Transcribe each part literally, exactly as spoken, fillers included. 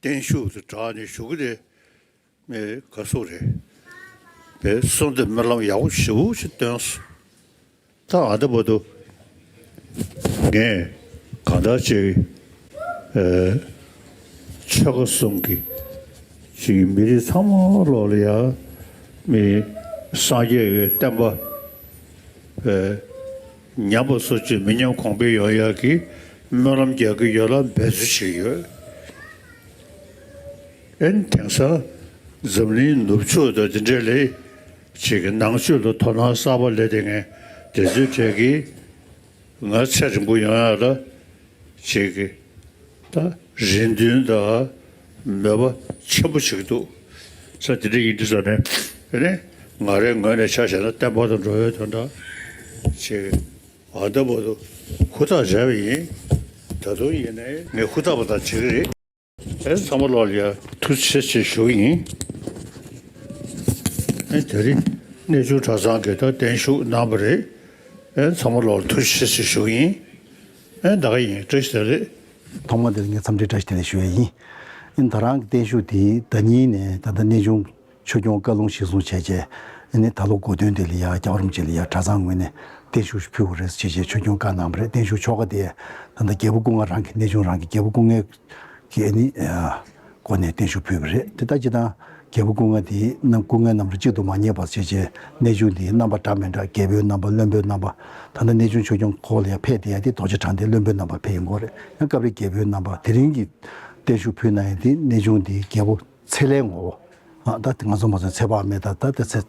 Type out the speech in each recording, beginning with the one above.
བརྟན་བཞུགས་དེ་དྲག་ནས་ཞུ་གི་རེད། མེད་ག་སོགས་རེད། པའི་གསུང་དེ་སྨོན་ལམ་ཡག་པོ་ཞེ་པོ་ཞིག་བཏོན་སོང་། ད་ཨ་ད་བར་དུ་ངས་གང་ལྟར་ཅིག་ཨེ་ཆོལ་ཁ་གསུམ་གྱི་ཅིག་མི་རིགས་ཚང་མ་ལོག་ལ་ཡ་མི་སངས་རྒྱས་ཀྱི་བསྟན་པ་ཨེ་ཉམས་པ་སོགས་ཀྱི་མི་ཉམས་གོང་འཕེལ་ཡོང་ཡག་གི་སྨོན་ལམ་རྒྱག་གི་ཡོད་ལ་འབད་རྩོལ་བྱེད་ཀྱི་ཡོད། ཨེ་དེང་སང་འཛམ་གླིང་ནུབ་ཕྱོགས་དང་དེ་འདྲ་ལས་ཅིག་གི་ནང་ཆོས་ལ་དོ་སྣང་གསར་པ་སླེབས་དེ་ངས་དེ་ཚོའི་གྲས་ཀྱིས་ང་ཚེ་རིང་པོ་ཡོང་ཡག་ལ་ཅིག་གི་ད་རེ་འདུན་དང་མོས་པ་ཆེན་པོ་བྱེད་ཀྱི་འདུག་ས་དེ་འདྲ་ཡིན་དུས་ཙང་ནས་ཨེ་ནས་ང་རའི་ངོས་ནས་ཆ་བཞག་ན་བསྟན་པ་དང་འགྲོ་བའི་དོན་དག་ཅིག་གི་ཨ་ད་བར་དུ་ཧུར་ཐག་བྱས་པ་ཡིན། ད་དུང་ཡིན་ནའི་ངས་ཧུར་ཐག་པ་དང་བྱེད་ཀྱི་རེད། ཨེ་ཚང་མ་ལོག་ལ་ཡ་ཐུགས་རྗེ་ཆེ་ཞུ་གི་ཡིན། ཨེ་དེ་རིང་གནས་ཆུང་གྲྭ་ཚང་གི་ད་བརྟན་བཞུགས་གནང་བ་རེད། ཨེ་ཚང་མ་ལོག་ལ་ཐུགས་རྗེ་ཆེ་ཞུ་གི་ཡིན། ཨེ་ད་ག་ཡིན་བཀྲ་ཤིས་བདེ་ལེགས། ཐོག་མ་དེ་ལ་ངས་འཚམས་འདྲི་བཀྲ་ཤིས་བདེ་ལེགས་ཞུ་ཡ་ཡིན། ཨེ་ད་རང་གི་བརྟན་བཞུགས་དེ་ཟླ་གཉིས་ནས་ད་ལྟ་གནས་ཆུང་ཆོས་སྐྱོང་བཀའ་ལུང་གཞིར་བཟུང་བྱས་རྗེས་ཨེ་ནས་ད་ལོ་འགོ་སྟོན་དེ་ལ་ཡ་རྒྱལ་བ་རིན་པོ་ཆེ་ལ་ཡ་གྲྭ་ཚང་ངོས་ནས་བརྟན་བཞུགས་ཕུལ་བ་རེད་ཟེར་བྱས་རྗེས་ཆོས་སྐྱོང་བཀའ་གནང་བ་རེད། བརྟན་བཞུགས་ཆོ་ག་དེ་ད་ལྟ་རྒྱལ་པོ་སྐུ་ལྔ་རང་གི་གནས་ཆུང་རང་གི་རྒྱལ་པོ་སྐུ་ལྔའི་གི་ཨ་ནི་སྒོ་ནས་བརྟན་བཞུགས་ཕུལ་བ་རེད། དེ་ལྟ་ཅི་དང་རྒྱལ་པོ་སྐུ་ལྔ་དེ་རྣམས་སྐུ་ལྔའི་རྣམ་རོལ་གཅིག་ཏུ་མ་ངེས་པར་བྱས་རྗེས་གནས་ཆུང་དེའི་རྣམ་པ་འདྲ་མི་འདྲ་རྒྱལ་པོའི་རྣམ་པ་བློན་པོའི་རྣམ་པ་ད་ལྟ་གནས་ཆུང་ཆོས་སྐྱོང་སྐོར་ལ་ཡང་ཕེབས་བསྡད་ཡ་དེ་རྡོ་རྗེ་གྲགས་ལྡན་བློན་པོའི་རྣམ་པ་ཕེབས་ཡོང་གི་རེད། ཡང་སྐབས་རེ་རྒྱལ་པོའི་རྣམ་པ་དེ་རིང་གི་བརྟན་བཞུགས་ཕུལ་གནང་ཡ་དེ་གནས་ཆུང་དེའི་རྒྱལ་པོ་ཚེ་ལྷའི་ངོ་བོ། ཨ་ད་ང་ཚོ་མ་ཚོ་ཚེ་དཔག་མེད་ད་ད་དེ་ཚེ་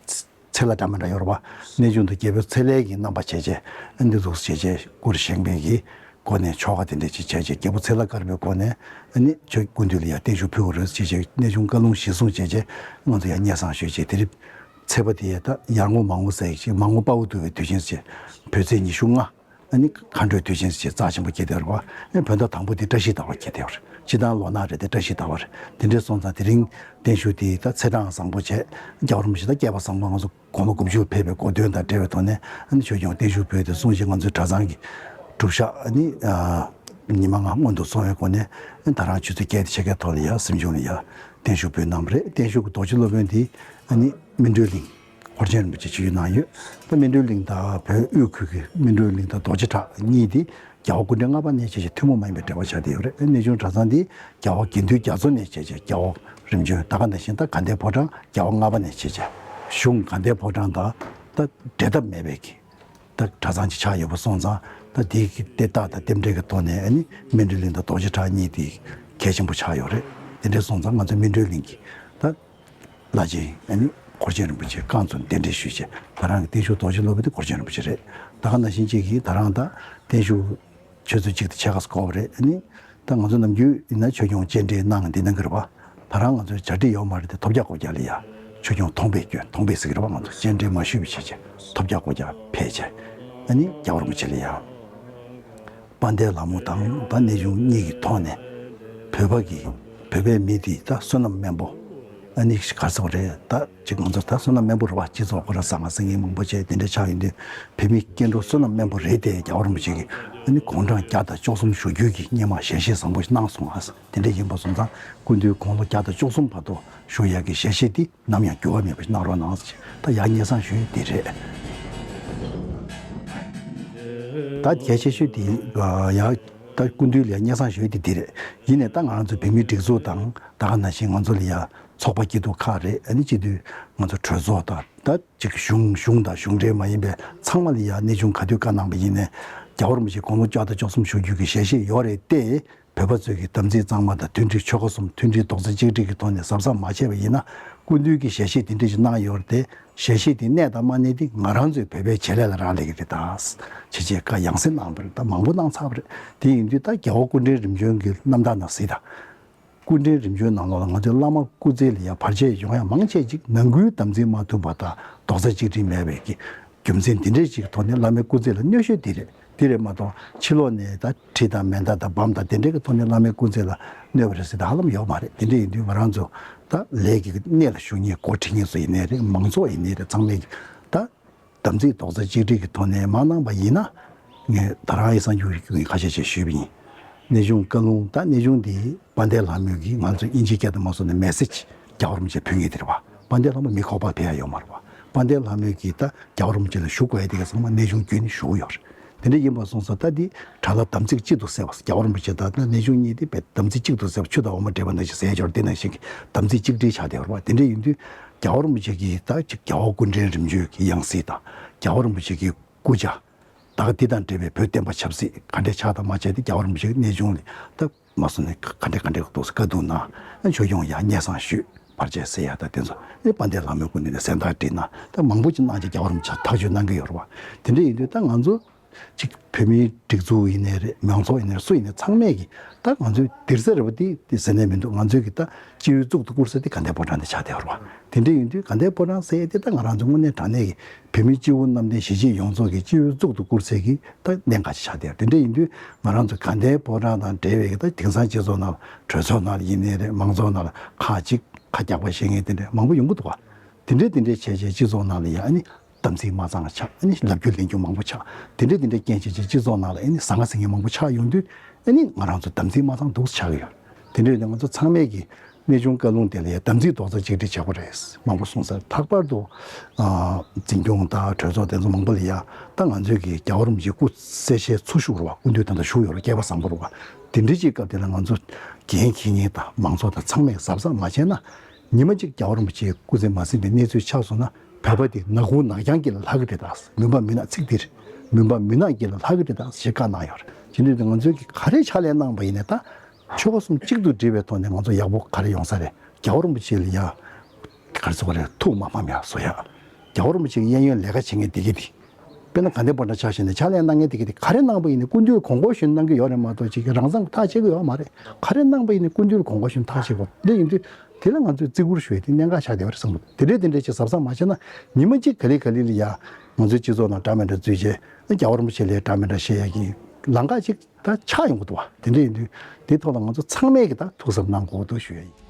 ཚེ་ལྷ་འདྲ་མི་འདྲ་ཡོད་རེད་པ། གནས་ཆུང་དུ་རྒྱལ་པོ་ཚེ་ལྷའི་གི་རྣམ་པ་བྱས་རྗེས་ཨ་འདི་འདུག་བྱས་རྗེས་སྐུར་བཞེངས་པའི་གི་སྒོ་ནས་ཆོ་ག་དེ་འདྲ་ཅིག་བྱས་རྗེས་རྒྱལ་པོ་ཚེ་ལྷ་དཀར་པོའི་སྒོ་ནས་ཨ་ནི་ཆོས་སྐུ་མདུན་ལ་ཡང་བརྟན་བཞུགས་ཕུལ་བ་རེད་བྱས་རྗེས་གནས་ཆུང་བཀའ་ལུང་གཞིར་བཟུང་བྱས་རྗེས་ང་ཚོ་ཡང་སྙན་སེང་ཞུས་རྗེས་དེ་རིང་ཚེས་པ་དེ་ཡ་ད་ཡར་ངོ་མར་ངོ་ཟེར་ཡག་ཅིག་མར་ངོ་དཔའ་བོ་འདུ་བའི་དུས་ཆེན་ཟེར་བོད་ཚེས་ཉི་ཤུ་ལྔ། ཨ་ནི་མཁའ་འགྲོའི་དུས་ཆེན་ཞེས་རྩ་ཆེན་པོ་འཁེལ་བསྡད་ཡོད་རེད་པ། ཨ་ནི་བོད་ཟླ་དང་པོ་དེ་བཀྲ་ཤིས་ཟླ་བ་འཁེལ་བསྡད་ཡོད་རེད། སྤྱིར་བཏང་ལོ་ནག་རེད་དེ་བཀྲ་ཤིས་ཟླ་བ་རེད། དེ་འདྲའི་སོང་ཙང་དེ་རིང་བརྟན་བཞུགས་དེ་ད་ཚེས་གྲངས་བཟང་པོ་བྱས་རྒྱལ་བ་རིན་པོ་ཆེ་ད་བསྐལ་པ་བཟང་པོ་ང་ཚོ་དགུང་ལོ་དགུ་བཅུར་ཕེབས་པའི་གོ་སྟོན་དང་འབྲེལ་བའི་ཐོག་ནས་ཨ་ནི་ཆོས་སྐྱོང་བརྟན་བཞུགས་ཕུལ་ཏེ་གསུང་བཤད་ང་ཚོའི་གྲྭ་ཚང་གི་སྒྲུབ་ཞག་ཨ་ནི་ཉི་མ་ལྔ་སྔོན་དུ་སོང་བའི་སྒོ་ནས་ཨ་ནི་ད་རང་ཆུ་ཚོད་བརྒྱད་དང་ཕྱེད་ཀའི་ཐོག་ལ་ཡ་གཟིམ་ཆུང་ལ་ཡ་བརྟན་བཞུགས་ཕུལ་གནང་བ་རེད། བརྟན་བཞུགས་ཀྱི་རྡོ་རྗེ་སློབ་དཔོན་དེ་ཨ་ནི་སྨིན་གྲོལ་གླིང་། ཧོར་ཆེན་རིན་པོ་ཆེ་ཆིབས་བསྒྱུར་གནང་ཡོད། ད་སྨིན་གྲོལ་གླིང་དང་བོད་དབུས་ཁུལ་གྱི་སྨིན་གྲོལ་གླིང་དང་རྡོ་རྗེ་བྲག་གཉིས་དེ་རྒྱལ་བ་སྐུ་ཕྲེང་ལྔ་པ་ནས་བྱས་རྗེས་ཐུན་མོང་མ་ཡིན་པའི་འབྲེལ་བ་ཆགས་བསྡད་ཡོད་རེད། གནས་ཆུང་གྲྭ་ཚང་དེ་རྒྱལ་བ་དགེ་འདུན་རྒྱ་མཚོ་ནས་བྱས་རྗེས་རྒྱལ་བ་རིམ་བྱོན་ད་ག་ནང་བཞིན་ད་དགའ་ལྡན་ཕོ་བྲང་རྒྱལ་བ་ལྔ་པ་ནས་བྱས་རྗེས་གཞུང་དགའ་ལྡན་ཕོ་བྲང་དང་ད་འབྲལ་ཐབས་མེད་པའི་གི་ད་གྲྭ་ཚང་ཅིག་ཆགས་ཡོད་པ་སོང་ཙང་ད་དེའི་གི་ལྟེ་བདག་དང་རྟེན་འབྲེལ་གྱི་ཐོག་ནས་ཨ་ནི་སྨིན་གྲོལ་གླིང་དང་རྡོ་རྗེ་བྲག་གཉིས་དེ་གལ་ཆེན་པོ་ཆགས་ཡོད་རེད། དེ་འདྲ་སོང་ཙང་ང་ཚོ་སྨིན་གྲོལ་གླིང་གི་ད། བླ་ཆེན་ཨ་ནི་ཧོར་ཆེན་རིན་པོ་ཆེ་རྐང་བཙུགས་གདན་འདྲེན་ཞུས་རྗེས་ད་རང་གི་བརྟན་བཞུགས་རྡོ་རྗེ་སློབ་དཔོན་དེ་ཧོར་ཆེན་རིན་པོ་ཆེ་རེད། ད་ག་ནང་བཞིན་གཅིག་གིས་ད་རང་ད་བརྟན་བཞུགས་ཆུ་ཚོད་གཅིག་དང་ཕྱེད་ཀ་སྐོར་བ་རེད། ཨ་ནི་ད་ང་ཚོ་ནམ་རྒྱུན་ཡིན་ན་ཆོས་སྐྱོང་སྤྱན་འདྲེན་གནང་འདི་གནང་གི་རེད་པ། ད་རང་ང་ཚོའི་གྲ་སྒྲིག་ཡོད་མ་རེད་དེ་ཐོབ་རྒྱག་སྐོར་རྒྱག་ལ་ཡ་ཆོས་སྐྱོང་མཐོང་པའི་སྐྱོན་མཐོང་པའི་ཟེར་གི་རེད་པ། ང་ཚོ་སྤྱན་འདྲེན་མ་ཞུས་པའི་ཆ་ཆེ་ཐོབ་རྒྱག་སྐོར་རྒྱག་ཕེབས་རྗེས་ཨ་ནི་རྒྱལ་བ་རིན་པོ་ཆེ་ལ་ཡ། དཔལ་ལྡན་ལྷ་མོ་དང་ད་གནས་ཆུང་གཉིས་ཀྱི་ཐོག་ནས་བོད་པ་གི་བོད་པའི་མི་དེ་ད་བསོད་ནམས་དམན་པོ་ཨ་ནི་ག་ཚོད་རེད། ད་ཅིག་ང་ཚོ་ད་བསོད་ནམས་དམན་པོ་རེད་པ། སྤྱི་ཚོགས་ཁོ་ར་བཟང་ང་སེང་གེ་མང་པོ་བྱས་དེ་འདྲ་ཆགས་ཡོང་དུས་བོད་མི་སྐྱེ་འགྲོ་བསོད་ནམས་དམན་པོ་རེད་དེ་རྒྱལ་བ་རིན་པོ་ཆེ་གིས་ཨ་ནི་དགུང་གྲངས་བརྒྱ་དང་བཅུ་གསུམ་བཞུགས་རྒྱུ་གི་སྔོན་མ་ཞལ་བཞེས་བཟང་པོ་ཞིག་གནང་སོང་ཨ། དེ་འདྲ་ཡིན་པ་སོང་ཙང་སྐུ་མདུན་དགུང་ལོ་བརྒྱ་དང་བཅུ་གསུམ་བར་དུ་བཞུགས་ཡག་གི་ཞལ་བཞེས་དེ། ནམ་ཡང་འགྱུར་བ་མེད་པ་ཞིག་གནང་རོགས་གནང་ཟེར། ད་ཡང་སྙན་སེང་ཞུ་ཡི་དེ་རེད། ད་གལ་ཆེ་ཤོས་དེ་ཡང་ད་སྐུ་མདུན་ལ་ཡང་སྙན་སེང་ཞུ་ཡི་དེ་དེ་རེད། ཡིན་ནའི་ད་ང་རང་ཚོ་བོད་མིའི་སྒྲིག་འཛུགས་དང་ད་ག་ནང་བཞིན་ང་ཚོ་ལ་ཡང་ཚོགས་པ་སྐྱིད་སྡུག་ཁག་རེད། ཨ་ནི་སྤྱི་འཐུས་ང་ཚོ་གྲོས་ཚོགས་དང་ད་ཅིག་གཞུང་གཞུང་དང་གཞུང་འབྲེལ་མ་ཡིན་པའི་ཚང་མ་ལ་ཡང་གནས་ཆུང་ག་དུས་བཀའ་གནང་པ་ཡིན་ནའི་རྒྱལ་བ་རིན་པོ་ཆེ་དགུང་ལོ་བརྒྱ་དང་བཅུ་གསུམ་བཞུགས་རྒྱུ་གི་ཞལ་བཞེས་ཡོད་རེད་དེ། བོད་པ་ཚོས་ཀྱི་དམ་ཚིག་གཙང་མ་དང་མཐུན་སྒྲིལ་ཆོལ་ཁ་གསུམ་མཐུན་སྒྲིལ་རྡོག་རྩ་གཅིག་སྒྲིལ་གྱི་ཐོག་ནས་གཟབ་གཟབ་མ་བྱས་པ་ཡིན་ན་སྐུ་མདུན་གྱིས་ཞལ་བཞེས་དེ་འདྲ་ཞིག་གནང་ཡོད་རེད་དེ། ཞལ་བཞེས་དེ་གནས་དང་མ་གནས་དེ་ང་རང་ཚོའི་བོད་པའི་བྱེད་ལས་ལ་རག་ལས་ཀྱི་རེད་ད། བྱས་རྗེས་བཀའ་ཡང་སེ་གནང་བ་རེད། ད་མང་པོ་གནང་ཚར་བ་རེད། དེ་ཡིན་དུས་ད་རྒྱལ་བ་སྐུ་ཕྲེང་རིམ་བྱོན་གྱི་རྣམ་ཐར་ནང་གཟིགས་དང་། སྐུ་ཕྲེང་རིམ་བྱོན་ནང་ལོགས་ལ་ང་ཚོའི་བླ་མ་སྐུ་ཚེ་ལ་ཡང་བར་ཆད་ཡོང་ཡ་མང་ཆེ་ཅིག་ནང་ཁུལ་དམ་ཚིག་མ་མཐུན་པ་དང་རྡོག་རྩ་གཅིག་སྒྲིལ་མེད་པའི་གི་རྒྱུ་མཚན་དེ་འདྲས་ཅིག་གི་ཐོག་ནས་བླ་མའི་སྐུ་ཚེ་ལ་གནོད་ཤོས་དེ་རེད། དེ་རེད་མ་གཏོགས་ཕྱི་ལོགས་ནས་ད་ཁྲི་དང་མེ་མདའ་དང་བམ་དང་དེ་འདྲས་ཀྱི་ཐོག་ནས་བླ་མའི་སྐུ་ཚེ་ལ་གནོད་པ་རེད་ཟེར་ད་ཧ་ལམ་ཡོད་མ་རེད། དེ་འདྲས་ཡིན་དུས་ང་རང་ཚོ་ད་ལས་ཀྱི་གནས་ལ་ཞུགས་མཁན་འགོ་ཁྲིད་མཁན་ཚོ་ཡིན་ནའི་རེད། མང་ཚོགས་ཡིན་ནའི་རེད། ཚང་མས་ཀྱི་ད་དམ་ཚིག་རྡོག་རྩ་གཅིག་སྒྲིལ་གྱི་ཐོག་ནས་མ་གནང་པ་ཡིན་ན། ངས་ད་རང་ཡི་གསར་འགྱུར་གྱི་ཁ་ཤས་ཤིག་ཞུས་པ་ཡིན། གནས་ཆུང་བཀའ་ལུང་ད་གནས་ཆུང་འདི་དཔལ་ལྡན་ལྷ་མོས་ཀྱིས་ང་ཚོ་དབྱིན་ཇིའི་སྐད་དུ་མ་སོང་ནས་མེ་སེ་ཇི་རྒྱལ་བ་རིན་པོ་ཆེ་ཕུལ་མཁན་དེ་རེད་བ། དཔལ་ལྡན་ལྷ་མོ་མི་ཁོག་པ་ཕེབས་ཡ་ཡོད་མ་རེད་བ། དཔལ་ལྡན་ལྷ་མོས་ཀྱིས་ད་རྒྱལ་བ་རིན་པོ་ཆེ་ལ་ཞུ་དགོས་ཡ་དེ་ག་ཚང་མ་གནས་ཆུང་བརྒྱུད་ནས་ཞུ་གི་ཡོད་རེད། དེ་འདྲ་ཡིན་པ་སོང་ཙང་ད་འདི་གྲྭ་ལྷ་དམ་ཚིག་གཅིག་ཏུ་བསྲེས་པ། རྒྱལ་བ་རིན་པོ་ཆེ་དང་ད་གནས་ཆུང་གཉིས་དེ་བས་དམ་ཚིག་གཅིག་ཏུ་བསྲེས་པ། ཆུ་དང་འོ་མ་འདྲེས་པ་ནང་བཞིན་ཟེར་ཡ་ཅིག་ཡོད་རེད། དེ་ནང་བཞིན་གྱི་དམ་ཚིག་གཅིག་སྒྲིལ་ཆགས་བསྡད་ཡོད་རེད་བ། དེ་འདྲ་ཡིན་དུས་རྒྱལ་བ་རིན་པོ་ཆེ་གིས་ད་ཅིག་རྒྱལ་བ་སྐུ་ཕྲེང་རིམ་བྱོན་གྱི་ཡང་སྲིད་དང་རྒྱལ་བ་རིན་པོ་ཆེ་གི་སྐུ་ཕྱྭ། ད་ག་འདི་དང་འབྲེལ་བའི་བོད་བསྟན་པ་ཆབ་སྲིད་ག་འདྲས་ཆགས་དང་མ་ཆགས་དེ་རྒྱལ་བ་རིན་པོ་ཆེ་གི་གནས་ཆུང་ལ་ད་མ་སོང་ནས་ག་འདྲས་ག་འདྲས་འདུག་ཟེར་བཀའ་བསྡུར་གནང་། ཆོས་སྐྱོང་ཡ་སྙན་སེང་ཞུས། བར་ཆད་སེལ་ཡ་ད་དེ་ཚོ་ཨེ་དཔལ་ལྡན་ལྷ་མོའི་སྐུ་མདུན་ནས་གཟེངས་རྟགས་བསྒྲིགས་གནང་། ད་མང་པོ་ཅིག་གནང་བྱས་རྒྱལ་བ་རིན་པོ་ཆེ་ཐག་གཅོད་གནང་གི་ཡོད་རེད་བ། དེ་འདྲ་ཡིན་དུས་ད་ང་ཚོ་ཅིག་བོད་མིའི་སྒྲིག་འཛུགས་ཡིན་ནའི་རེད། མང་ཚོགས་ཡིན་ནའི་རེད། སུ་ཡིན་ནའི་ཚང་མས་ཀྱིས་ད་ང་ཚོའི་སྡིག་ཚད་རེད་བ། དེ་དེ་ཟེར་ནས་མི་འདུག་ང་ཚོའི་གི་ད་སྤྱི་འོས་གཙུག་ཏུ་བཀུར་ས་དེ་དགའ་ལྡན་ཕོ་བྲང་དེ་ཆགས་བསྡད་ཡོད་རེད་བ། དེ་འདྲ་ཡིན་དུས་དགའ་ལྡན་ཕོ་བྲང་ཟེར་ཡས་དེ་ད་ང་རང་ཚོ་དངོས་གནས་དྲང་གནས་ཀྱི་བོད་མིའི་སྤྱི་བོ་གནམ་བསྟན་གཞིས་བྱེས་ཡོངས་རྫོགས་ཀྱི་སྤྱི་འོས་གཙུག་ཏུ་བཀུར་སའི་གི་ད་གནད་འགག་ཅིག་ཆགས་བསྡད་ཡོད་རེད། དེ་འདྲ་ཡིན་དུས་ང་རང་ཚོ་དགའ་ལྡན་ཕོ་བྲང་དང་འབྲེལ་བའི་གི་ད་དེང་སང་སྤྱི་ཚོགས་ནང་ལ་གྲོས་ཚོགས་ནང་ལ་ཡིན་ནའི་རེད། མང་ཚོགས་ནང་ལ་ཁ་ཅིག་ཁ་རྒྱག་པ་བྱེད་མཁན་དེ་འདྲ་མང་པོ་ཡོང་གི་འདུག་བ། དེ་འདྲ་དེ་འདྲ་བྱས་བྱས་སྤྱི་ཚོགས་ནང་ལ་ཡ་ཨ་ནི་དམ་ཚིག་མ་གཙང་ཆགས། ཨ་ནི་ལབ་རྒྱུ་ལེན་རྒྱུ་མང་པོ་ཆགས། དེ་འདྲ་དེ་འདྲ་རྐྱེན་བྱས་བྱས་སྤྱི་ཚོགས་ནང་ལ་ཨ་ནི་ཟང་ངེ་ཟིང་ངེ་མང་པོ་ཆགས་ཡོང་དུས་ཨ་ནི་ང་རང་ཚོ་དམ་ཚིག་མ་གཙང་འདུག་ཆགས་ཀྱི་ཡོད། དེ་འདྲ་ཡོད་དུས་ང་ཚོ་ཚང་མས་ཀྱིས་གནས་ཆུང་བཀའ་ལུང་དེ་ལ་ཡ་དམ་ཚིག་རྡོག་རྩ་གཅིག་སྒྲིལ་བྱེད་དགོས་རེད། མང་པོ་གསུངས་ཚར། ལྷག་པར་དུ་ཨ་འཛིན་སྐྱོང་དང་གྲོས་ཚོགས་དེ་ཚོ་མང་པོ་ལ་ཡ་ད་ང་ཚོས་ཀྱི་རྒྱལ་བ་རིན་པོ་ཆེའི་སྐུ་གསལ་བཤད་ཚུར་ཞུ་དགོས་རེད་བ། སྐུ་མདུན་ད་ལྟ་བཞུགས་ཡོད་རེད། སྐལ་པ་བཟང་པོ་རེད་བ། དེ་འདྲ་ཅིག་སྐབས་དེ་ལ་ང་ཚོ་འགན་འཁྱེར་མཁན་དང་མང་ཚོགས་དང་ཚང་མས་གཟབ་གཟབ་མ་བྱས་ན། ཉི་མ་གཅིག་རྒྱལ་བ་རིན་པོ་ཆེའི་སྐུ་ཚེ་མ་ཟིན་པའི་གནས་ཚུལ་ཆགས་སོང་ན། བོད་པ་འདི་ནག་ཁུང་ནག་རྐྱང་གྱི་ལ་ལྷག་གི་རེད་ད། མུན་པ་མུན་ནག་ཚིག་འདིར་མུན་པ་མུན་ནག་གི་ལ་ལྷག་གི་རེད་ད་ཞེས་བཀའ་གནང་ཡོད་རེད། བྱས་ནས་ང་ཚོས་ཀྱི་ག་རེ་ཕྱག་ལས་གནང་པ་ཡིན་ནའི་ད་ཆོལ་ཁ་གསུམ་གཅིག་ཏུ་སྒྲིལ་བའི་ཐོག་ནས་ང་ཚོ་ཡག་པོ་ག་རེ་ཡོང་ས་རེད། རྒྱལ་བ་རིན་པོ་ཆེ་ལ་ཡ་ག་རེ་ཟེར་དགོས་རེད། ཐུགས་མ་ཕམ་ཡ་བཟོ་ཡ། རྒྱལ་བ་རིན་པོ་ཆེ་གི་གཡས་གཡོན་ལས་ཀ་བྱེད་མཁན་དེ་གི་དེ། དཔེར་ན་དགའ་ལྡན་ཕོ་བྲང་ཆ་བཞག་ནས་ཕྱག་ལས་གནང་མཁན་དེ་གི་དེ་ག་རེ་གནང་པ་ཡིན་ནའི་སྐུ་མདུན་ལ་དགོངས་སྐོར་ཞུས་ནས་གནང་གི་ཡོད་རེད་མ་གཏོགས་ཅིག་གི་རང་མཚང་ཐག་བཅད་ཀྱི་ཡོད་མ་རེད། ག་རེ་གནང་པ་ཡིན་ནའི་སྐུ་མདུན་ལ་དགོངས་སྐོར་ཞུས་ནས་ཐག་བཅད་དགོས། འདི་ཡིན་དུས་དེ་ལ་ང་ཚོས་བརྩི་བཀུར་ཞུ་ཡས་དེ་གནད་འགག་ཆགས་བསྡད་པ་རེད་བསམ་གྱི་འདུག་དེ་འདྲས་དེ་འདྲས་ཅིག་གཟབ་གཟབ་མ་བྱས་ན་ཉི་མ་གཅིག་ག་ལེ་ག་ལེ་ལ་ཡ་ང་ཚོའི་སྤྱི་ཚོགས་ནང་འདྲ་མི་འདྲ་འཛུལ་བྱས། རྒྱལ་བ་རིན་པོ་ཆེ་ལ་འདྲ་མི་འདྲ་བཤད་ཡས་ཀྱི་ལམ་ཁ་ཅིག་ད་ཆགས་ཡོང་གི་འདུག་བ། དེ་འདྲས་ཡིན་དུས་དེ་ཐོག་ལ་ང་ཚོ་ཚང་མས་ཀྱི་ད་ཐུགས་གཟབ་གནང་དགོས་འདུག་ཞུ་ཡས་ཡིན།